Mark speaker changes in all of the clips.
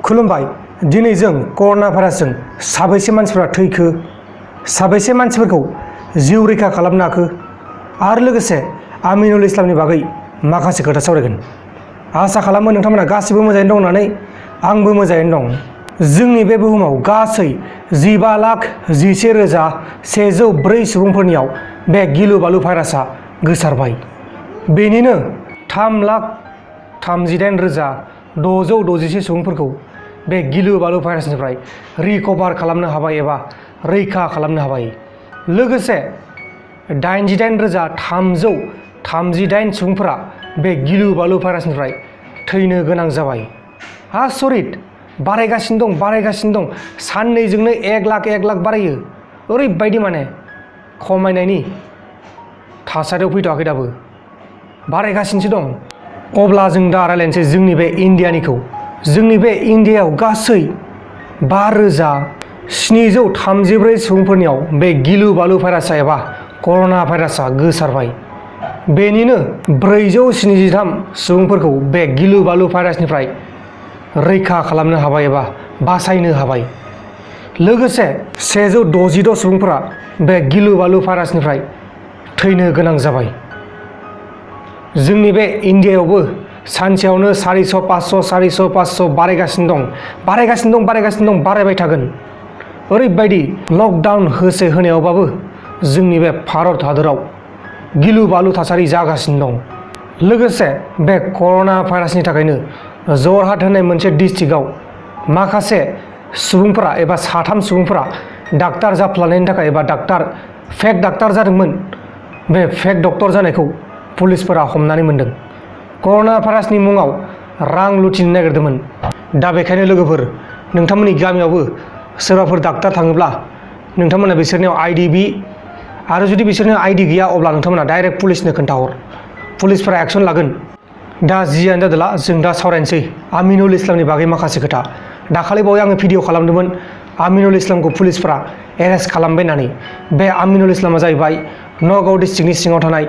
Speaker 1: खुलुमबाय। दिनै जों कर'ना भाइरासजों साबैसे मानसिफोरा थैखो, साबैसे मानसिफोरखौ जिउ रैखा खालामनो हाखो आरो लोगोसे आमिनुल इस्लामनि बागै माखासे खोथा सावरायगोन। आसा खालामो नोंथांमोना गासिबो मोजाङैनो दं होननानै। आंबो मोजाङैनो दं। जोंनि बे बुहुमाव गासै 15,11,104 सुबुंफोरनियाव बे गिलु बालु भाइरासआ गोसारबाय। बेनिनो 3,38,667 सुबुंफोरखौ बे गिलु बालु भाइरासनिफ्राय रिकभार खालामनो हाबाय एबा रैखा खालामनो हाबाय। लोगोसे 88,338 सुबुंफोरा बे गिलु बालु भाइरासनिफ्राय थैनो गोनां जाबाय। आसरित, बारायगासिनो दं। साननैजोंनो 1 लाख बारायो। ओरैबायदि माने खमायनायनि थासारियाव फैथ'वाखै, दाबो बारायगासिनोसो दं। अब्ला जों दा रायज्लायनोसै जोंनि बे इण्डियानिखौ। जोंनि बे इण्डियायाव गासै 5,734 सुबुंफोरनियाव बे गिलु बालु भाइरासआ एबा कर'ना भाइरासआ गोसारबाय। बेनिनो 473 सुबुंफोरखौ बे गिलु बालु भाइरासनिफ्राय रैखा खालामनो हाबाय एबा बासायनो हाबाय। लोगोसे 162 सुबुंफोरा बे गिलु बालु भाइरासनिफ्राय थैनो गोनां जाबाय। जोंनि बे इण्डियायावबो सानसेयावनो 400, 500 बारायगासिनो दं, बारायबाय थागोन। ओरैबायदि लकडाउन होनायावबाबो जोंनि बे भारत हादराव गिलु बालु थासारि जागासिनो दं। लोगोसे बे कर'ना भाइरासनि थाखायनो जरहाट होननाय मोनसे डिस्ट्रिक्टआव माखासे सुबुंफोरा एबा 3 सुबुंफोरा डाक्टार जाफ्लानायनि थाखाय एबा फेक डाक्टार जादोंमोन। बे फेक डक्टर जानायखौ पुलिसफोरा हमनानै मोनदों। कर'ना भाइरासनि मुङाव रां लुथिनो नागिरदोंमोन। दा बेखायनो लोगोफोर, नोंथांमोननि गामियावबो सोरबाफोर डाक्टार थाङोब्ला नोंथांमोना बिसोरनियाव आइडि बि, आरो जुदि बिसोरनियाव आइडि गैया अब्ला नोंथांमोना डाइरेक्ट पुलिसनो खोन्थाहर। पुलिसफोरा एक्सन लागोन। दा जियानो जादोला, जों दा सावरायनोसै आमिनुल इस्लामनि बागै माखासे खोथा। दाखालि बावै आङो भिडिअ खालामदोंमोन आमिनुल इस्लामखौ पुलिसफोरा एरेस्ट खालामबाय होननानै। बे आमिनुल इस्लामा जाहैबाय नगाव डिस्ट्रिक्टनि सिङाव थानाय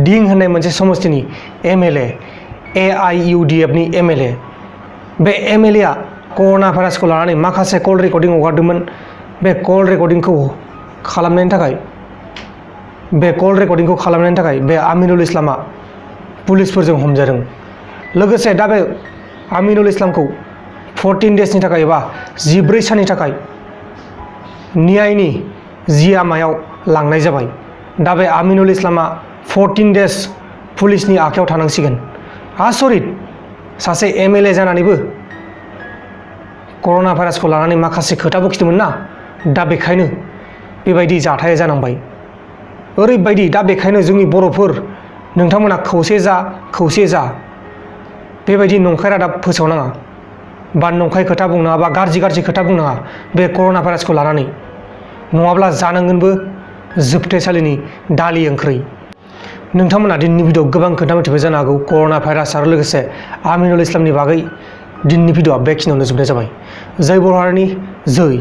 Speaker 1: दिं होननाय मोनसे समस्तिनि MLA, AIUDF नि MLA। बे MLA आ कर'ना भाइरासखौ लानानै माखासे कल रेकर्डिं हगारदोंमोन। बे कल रेकर्डिंखौ खालामनायनि थाखाय बे आमिनुल इस्लामा पुलिसफोरजों हमजादों। लोगोसे दा बे आमिनुल इस्लामखौ 14 डेजनि थाखाय एबा 14 साननि थाखाय न्यायनि जियामायाव लांनाय जाबाय। दा बे आमिनुल इस्लामा 14 डेज पुलिसनि आखायाव थानांसिगोन। आसरित, सासे MLA जानानैबो कर'ना भाइरासखौ लानानै माखासे खोथा बखिदोंमोन ना। दा बेखायनो बेबायदि जाथाया जानांबाय। ओरैबायदि, दा बेखायनो जोंनि बर'फोर, नोंथांमोना खौसे जा। बेबायदि नंखाय रादाब फोसावनाङा बा नंखाय खोथा बुंनाङा बा गाज्रि खोथा बुंनाङा बे कर'ना भाइरासखौ लानानै। नङाब्ला जानांगोनबो जोबथेसालिनि दालि ओंख्रै। नोंथांमोना दिनैनि भिडिअ गोबां खोथा मिथिबाय जानो हागौ कर'ना भाइरास आरो लोगोसे आमिनुल इस्लामनि बागै। दिनैनि भिडिअआ बेखिनियावनो जोबनाय जाबाय। जय बर' हारिनि जय।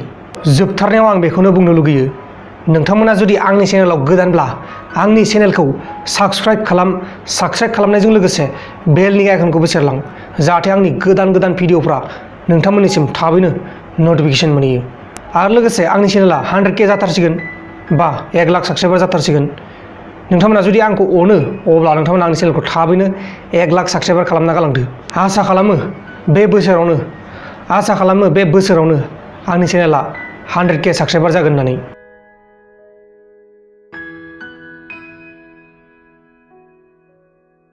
Speaker 1: जोबथारनायाव आं बेखौनो बुंनो लुगैयो, नोंथांमोना जुदि आंनि चेनेलाव गोदानब्ला आंनि चेनेलखौ साबस्क्राइब खालामनायजों लोगोसे बेलनि आइकनखौबो सेरलां, जाहाथे आंनि गोदान भिडिअफ्रा नोंथांमोननिसिम थाबैनो नटिफिकेसन मोनहैयो। आरो लोगोसे आंनि चेनेला 100K जाथारसिगोन बा 1 लाख साबस्क्राइबार जाथारसिगोन। नोंथांमोना जुदि आंखौ अनो अब्ला नोंथांमोना आंनि चेनेलखौ थाबैनो 1 लाख साबस्क्राइबार खालामना गालांदो। आसा खालामो बे बोसोरावनो आंनि चेनेला 100K साबस्क्राइबार जागोन होननानै।